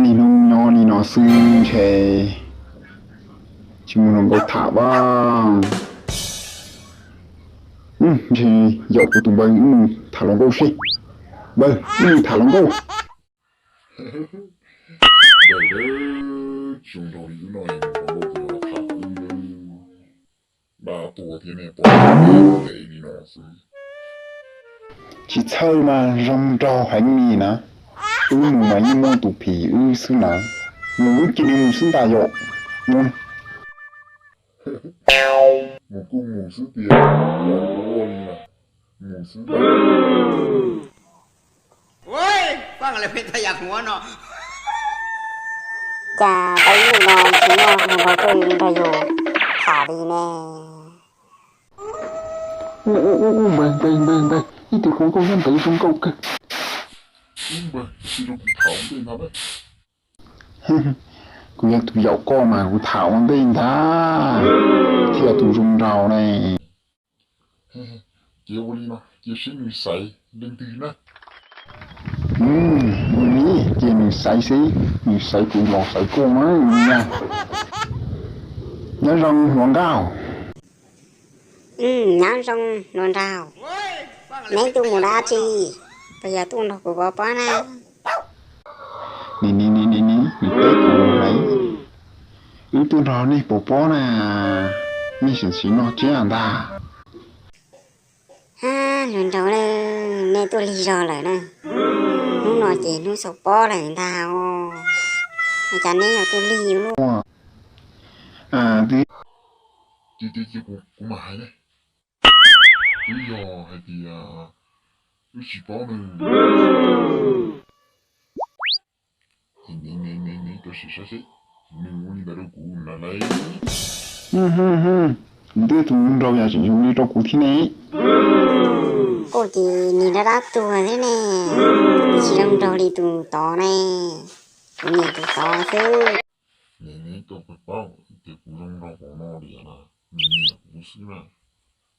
Ib hnub nyob li no xwb ntshe tsis muaj hluas nkauj tham as. Ntshe yaum kuv tus npawg wb mus tham hluas nkauj seb. Npawg, wb mus tham hluas nkauj. Npawg, tsis zoo nraug li wb no, hluas nkauj tsis los tham wb, npaj tuag thiab nej pom ntev li no xwb. Tsis txhawj mas zoo nraug heev li na. Wb mus mas yeej muaj tus phim wb xwb na. Mus wb cia li mus xwb ntag yom. Mus kuj mus xwb tiag, mus xwb ntag. Cas tau ib lub no tsis muaj hluas nraug tuaj nrog yus tham li ne. Ub ub ub, npawg npawg npawg npawg, ib tug hluas nkauj nyob ntawd zoo nkauj kawg. Ub npawg, cia rau kuv tham ua ntej ntag. Kuv yog tus yaum koj mas kuv tham ua ntej ntag, thiaj tus zoo nraug ne. Cia ua li no, cia seb nws xaiv leej twg na. Cia nws xaiv seb, nws xaiv kuv los xaiv koj na. Nyob zoo hluas nkauj. Nyob zoo hluas nraug. Neb tuaj mus dab tsi? Puas yog tuaj nrog kuv pov pob na? Nim nim nim nim nim, nws teb kuv lawm. Wb tuaj nrog nej pov pob na, nej sim sim noj tsiab ntag. Hluas nraug, nej tuaj lig zog lawm na. Hnub no ces hnub xaus pob lawm ntag os. Cas neb yuav tuaj lig luaj? Cia cia cia kuv mam hais ne. Twb yog hais tias wb tsis paub nws. Neb neb neb neb, rau sim saib seb nws ua li ntawd rau kuv na lauj. Kuv twb tus nraug yam tseem zoo li rau kuv thiab ne. Koj ces niag dab dab tuag thiab ne, tsis zoo nraug li tus tod ne. Kuv nyiam tus tod xwb. Neb neb, koj puas paub tias kuv zoo nraug npaum no li na, nws nyiam kuv xwb na.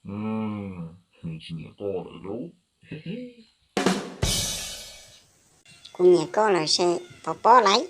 Nws tsis nyiam koj lawm lauj. Kuv nyiam koj lawm ces pov pob lauj.